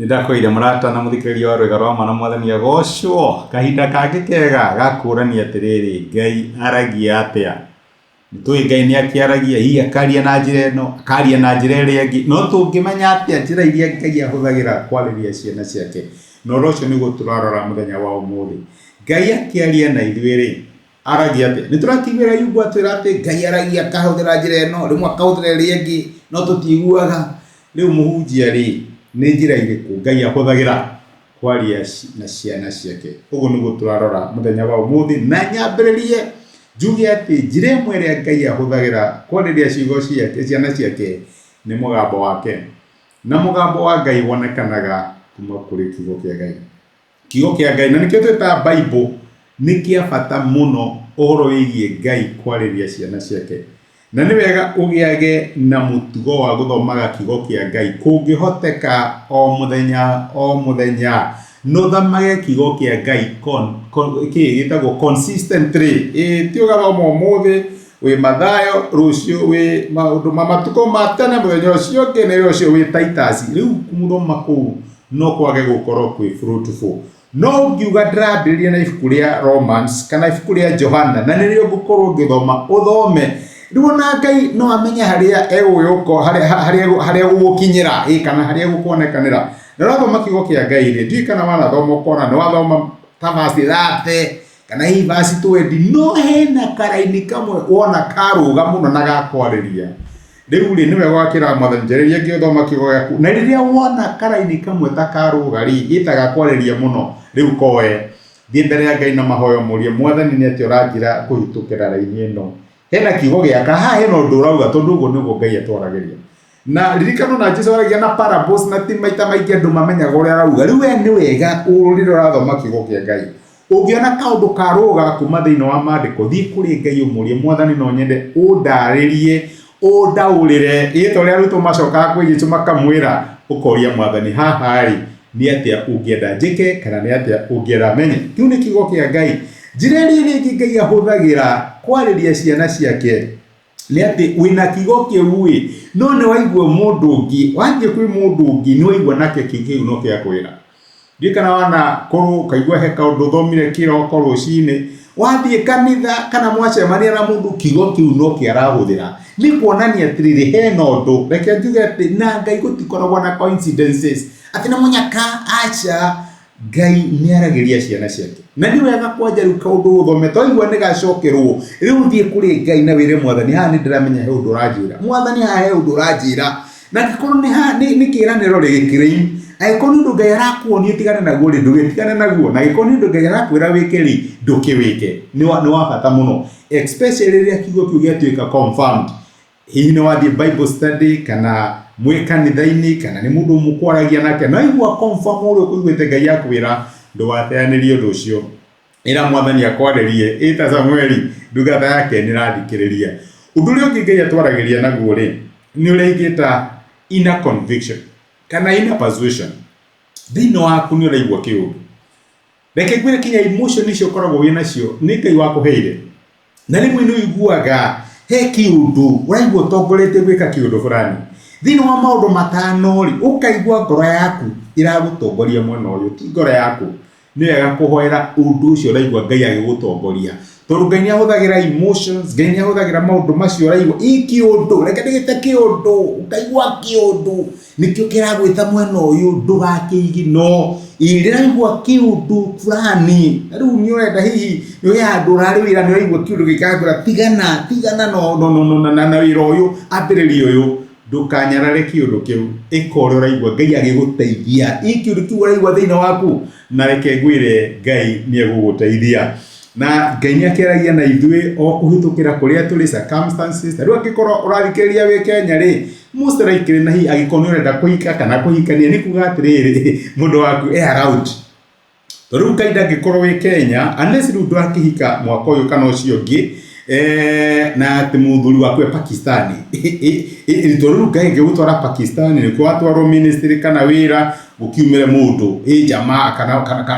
Nĩ ndakũire mũrata na mũthikĩrĩria wa rwĩga rwa ma na mwathani agocwo. Kahinda kangĩ kega ga kũrania atĩrĩrĩ, Ngai aragia atĩa? Nĩ tũĩ Ngai nĩ akĩaragia, hihi akaria na njĩra ĩno, akaria na njĩra ĩrĩa ĩngĩ, no tũngĩmenya atĩa njĩra iria Ngai ahũthagĩra kwarĩria ciana ciake? Na ũndũ ũcio nĩguo tũrarora mũthenya wa ũmũthĩ. Ngai akĩaria na ithuĩ rĩ, Aragia atĩa? Nĩ tũrakĩiguĩra Ayubu atwĩra atĩ Ngai aragia akahũthĩra njĩra ĩno, rĩmwe akahũthĩra ĩrĩa ĩngĩ, no tũtiiguaga. Rĩu mũhunjia rĩ, nĩ njĩra irĩkũ Ngai ahũthagĩra kwaria na ciana ciake? Ũguo nĩguo tũrarora mũthenya wa ũmũthĩ, na nyambĩrĩrie njuge atĩ njĩra ĩmwe ĩrĩa Ngai ahũthagĩra kwarĩria ciugo ciake, ciana ciake nĩ mũgambo wake. Na mũgambo wa Ngai wonekanaga kuma kũrĩ kiugo kĩa Ngai. Kiugo kĩa Ngai, na nĩkĩo twĩtaga Bible, nĩ kĩa bata mũno ũhoro wĩgiĩ Ngai kwarĩria ciana ciake. Na nĩ wega ũgĩage na mũtugo wa gũthomaga kiugo kĩa Ngai kũngĩhoteka o mũthenya o mũthenya. Na ũthamage kiugo kĩa Ngai kĩ gĩtagwo consistently. Ĩĩ ti ũgathoma ũmũthĩ wĩ Mathayo, rũciũ wĩ maũndũ ma matukũ ma tene, mũthenya ũcio ũngĩ nĩ ũcio wĩ Titus. Rĩu gũthoma kũu no kwage gũkorwo kwĩ fruitful. No ũngiuga ndĩrambĩrĩria na ibuku rĩa Romans kana ibuku rĩa Johana na nĩrĩo ngũkorwo ngĩthoma, ũthome. Rĩu ona Ngai no amenye harĩa egũgĩũka, harĩa harĩa harĩa egũgũkinyĩra ĩ kana harĩa egũkuonekanĩra. Na ũrathoma kiugo kĩa Ngai rĩ, ndiũĩ kana wanathoma ũkona nĩ wathoma ta verse 30 kana hihi verse 20, no hena karaini kamwe wona karũga mũno na gakwarĩria. Rĩu rĩ, nĩ wega ũgakĩra Mwathani njarĩria ngĩthoma kiugo gĩaku. Na rĩrĩa wona karaini kamwe ta karũga rĩ, gĩtaga kwarĩria mũno, rĩu koe. Thiĩ mbere ya Ngai na mahoya ũmũrie, Mwathani nĩ atĩa ũranjĩra kũhĩtũkĩra raini ĩno? Hena kiugo gĩaka, haha hena ũndũ ũrauga tondũ ũguo nĩguo Ngai atwaragĩria. Na ririkana ona Jesu aragia na parables na ti maita maingĩ andũ mamenyaga ũrĩa arauga. Rĩu we nĩ wega rĩrĩa ũrathoma kiugo kĩa Ngai. Ũngĩona kaũndũ karũga kuma thĩinĩ wa maandĩko, thiĩ kũrĩ Ngai ũmũrie, Mwathani no nyende ũndarĩrie, ũndaũrĩre. Ĩ ta ũrĩa arutwo macokaga kwĩ Jesu makamwĩra, ũkoria Mwathani haha rĩ, nĩ atĩa ũngĩenda njĩke kana nĩ atĩa ũngĩenda menye? Kĩu nĩ kiugo kĩa Ngai. Njĩra ĩrĩa rĩngĩ Ngai ahũthagĩra kwarĩria ciana ciake nĩ atĩ wĩna kiugo kĩu ĩ, no nĩ waigua mũndũ ũngĩ, wathiĩ kwĩ mũndũ ũngĩ nĩ waigua nake kiugo kĩu no kĩa kwĩra. Ndiũĩ kana wanakorwo ũkaigua he kaũndũ ũthomire kĩroko rũcinĩ, wathiĩ kanitha kana mwacemania na mũndũ kiugo kĩu no kĩo arahũthĩra. Nĩ kuonania atĩrĩrĩ hena ũndũ, reke njuge atĩ na Ngai gũtikoragwo na coincidences, atĩ nĩ mũnyaka, aca. Ngai nĩ aragĩria ciana ciake. Na nĩ wega kwanja rĩu kaũndũ ũthomete waigua nĩ gacokerwo, rĩu thiĩ kũrĩ Ngai na wĩre Mwathani haha nĩ ndĩramenya he ũndũ ũranjĩra. Mwathani haha he ũndũ ũranjĩra. Na angĩkorwo nĩ ha nĩ nĩ kĩĩranĩro rĩ gĩkĩrĩi, angĩkorwo nĩ ũndũ Ngai arakuonia ũtigane naguo rĩ, ndũgĩtigane naguo, na angĩkorwo nĩ ũndũ Ngai arakwĩra wĩke rĩ, ndũkĩwĩke. Nĩ wa nĩ wa bata mũno especially rĩrĩa kiugo kĩu gĩatuĩka confirmed. Hihi nĩ wathiĩ Bible study kana mwĩ kanitha-inĩ kana nĩ mũndũ mũkwaragia nake na waigua confirm ũrĩa ũkũiguĩte Ngai akwĩra, ndũgateanĩrie ũndũ ũcio. Ĩra Mwathani akwarĩrie, ĩta Samueli, ndungata yake nĩrathikĩrĩria. Ũndũ ũrĩa ũngĩ Ngai atwaragĩria naguo rĩ, nĩ ũrĩa ingĩta inner conviction kana inner persuasion. Thĩinĩ waku nĩ ũraigua kĩũndũ. Reke ngwĩre kinya emotion icio ũkoragwo wĩ nacio nĩ Ngai wakũheire. Na rĩmwe nĩ ũiguaga he kĩũndũ ũraigua ũtongoretie gwĩka kĩũndũ fulani. Thĩinĩ wa maũndũ matano rĩ, ũkaigua ngoro yaku ĩragũtongoria mwena ũyũ, ti ngoro yaku. Nĩ wega kũhoera ũndũ ũcio ũraigua Ngai agĩgũtongoria. Tondũ Ngai nĩ ahũthagĩra emotions, Ngai nĩ ahũthagĩra maũndũ macio ũraigua, ĩ kĩũndũ, reke ndĩgĩte kĩũndũ, ũkaigua kĩũndũ nĩkĩo kĩragwĩta mwena ũyũ, ndũgakĩigino. Ĩ ndĩraigua kĩũndũ fulani, na rĩu nĩ ũrenda hihi nĩ he handũ ũrarĩ wĩra nĩ ũraigua kĩũndũ gĩkĩrakwĩra tigana, tigana na wĩra ũyũ, ambĩrĩria ũyũ. Ndũkanyarare kĩũndũ kĩu, ĩka ũrĩa ũraigua Ngai agĩgũteithia. Ĩ kĩũndũ kĩu ũraigua thĩinĩ waku, na reke ngwĩre Ngai nĩ egũgũteithia. Na Ngai nĩ akĩaragia na ithuĩ o kũhĩtũkĩra kũrĩa tũrĩ circumstances. Ta rĩu angĩkorwo ũrathikĩrĩria wĩ Kenya rĩ, most likely na hihi angĩkorwo nĩ ũrenda kũhika kana kũhikania nĩ kuga atĩrĩrĩ, mũndũ waku e around. Tondũ rĩu kahinda angĩkorwo wĩ Kenya, unless rĩu ndũrakĩhika mwaka ũyũ kana ũcio ũngĩ, na atĩ mũthuri waku e Pakistan. Tondũ rĩu Ngai angĩgũtwara Pakistan nĩkuo watwarwo ministry kana wĩra, gũkiumĩre mũndũ, ĩ jamaa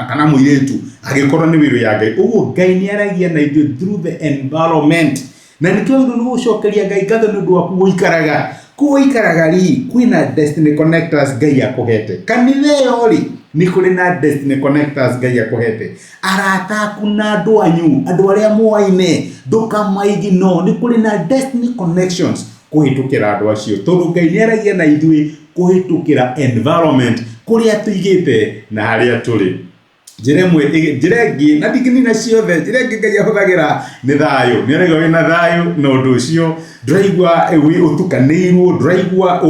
kana mũirĩtu, angĩkorwo nĩ wĩra ya Ngai. Ũguo Ngai nĩ aragia na ithuĩ through the environment. Na nĩkĩo wagĩrĩirwo nĩ gũcokeria Ngai ngatho nĩ ũndũ waku gũikaraga. Kũu ũikaraga rĩ, kwĩna destiny connectors Ngai akũhete. Kanitha ĩyo rĩ, nĩ kũrĩ na destiny connectors Ngai akũhete. Arata aku na andũ anyu, andũ arĩa moaine, ndũkamaigino, nĩ kũrĩ na destiny connections kũhĩtũkĩra andũ acio. Tondũ Ngai nĩ aragia na ithuĩ kũhĩtũkĩra environment, kũrĩa tũigĩte na harĩa tũrĩ. Njĩra ĩmwe, njĩra ĩngĩ, na ndingĩnina ciothe, njĩra ĩngĩ Ngai ahũthagĩra nĩ thayũ. Nĩ ũraigua wĩna thayũ na ũndũ ũcio ndũraigua ũtukanĩirwo, ndũraigua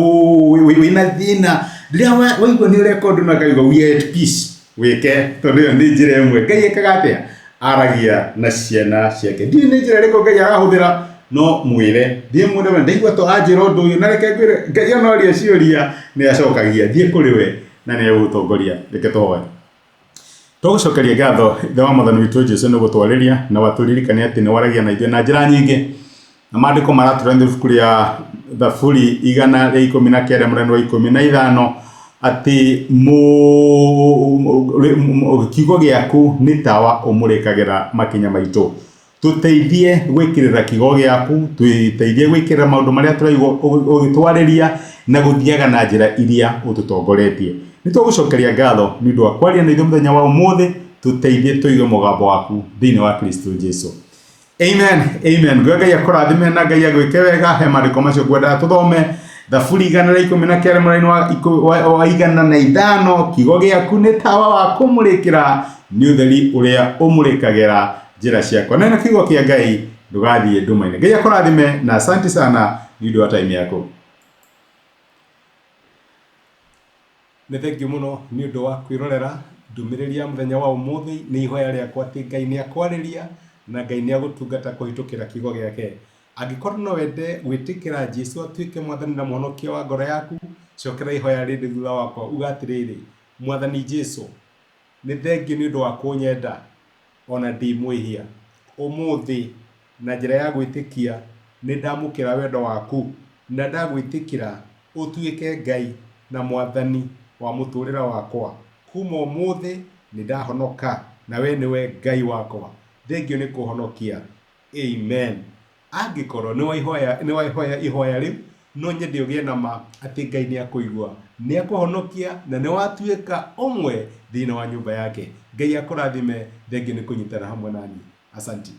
wĩna thĩna. Rĩrĩa waigua nĩ ũreka ũndũ na ũkaigua we are at peace, wĩke tondũ ĩyo nĩ njĩra ĩmwe. Ngai ekaga atĩa? Aragia na ciana ciake. Ndiũĩ nĩ njĩra ĩrĩkũ Ngai arahũthĩra, no mwĩre. Thiĩ mwĩre, ndaigua ta ũranjĩra ũndũ ũyũ, na reke ngwĩre, Ngai ona oria ciũria nĩ acokagia. Thiĩ kũrĩ we na nĩ egũgũtongoria. Reke tũhoe. Tũgũcokeria ngatho Ithe wa Mwathani witũ Jesu nĩ gũtwarĩria na watũririkania atĩ nĩ waragia na ithuĩ na njĩra nyingĩ. Na maandĩko maratũra nĩ ibuku rĩa Thaburi 119 mũrani wa 15 atĩ kiugo gĩaku nĩ tawa ũmũrĩkagĩra makinya maitũ. Tũteithie gwĩkĩrĩra kiugo gĩaku, tũteithie gwĩkĩrĩra maũndũ marĩa tũraigua ũgĩtwarĩria na gũthiaga na njĩra iria ũtũtongoretie. Nĩ twagũcokeria ngatho nĩ ũndũ wa kwaria na ithuĩ mũthenya wa ũmũthĩ, tũteithie tũigue mũgambo waku thĩinĩ wa Kristo Jesu. Amen, amen. Ngũya Ngai akũrathime na Ngai agwĩke wega. He maandĩko macio ngwendaga tũthome. Thaburi 119 mũraini wa 105, kiugo gĩaku nĩ tawa wa kũmũrĩkĩra, nĩ ũtheri ũrĩa ũmũrĩkagĩra njĩra ciakwa. Na kiugo kĩa Ngai ndũgathiĩ nduma-inĩ. Ngai akũrathime na asante sana nĩ ũndũ wa time yaku. Nĩ thengiũ mũno nĩ ũndũ wa kwĩrorera ndũmĩrĩri ya mũthenya wa ũmũthĩ. Nĩ ihoya rĩakwa atĩ Ngai nĩ akwarĩria na Ngai nĩ agũtungata kũhĩtũkĩra kiugo gĩake. Angĩkorwo no wende gwĩtĩkĩra Jesu atuĩke Mwathani na Mũhonokia wa ngoro yaku, cokera ihoya rĩrĩ thutha wakwa uga atĩrĩrĩ, Mwathani Jesu, nĩ thengiũ nĩ ũndũ wa kũnyenda o na ndĩ mwĩhia. Ũmũthĩ, na njĩra ya gwĩtĩkia, nĩ ndamũkĩra wendo waku na ndagwĩtĩkĩra ũtuĩke Ngai na Mwathani wa mũtũrĩre wakwa. Kuma ũmũthĩ nĩ ndahonoka na we nĩwe Ngai wakwa. Thengiũ nĩ kũhonokia. Amen. Angĩkorwo nĩ wahoya ihoya rĩu, no nyende ũgĩe na ma atĩ Ngai nĩ akũigua, nĩ akũhonokia na nĩ watuĩka ũmwe thĩinĩ wa nyũmba yake. Ngai akũrathime, thengiũ nĩ kũnyitana hamwe naniĩ. Asanti.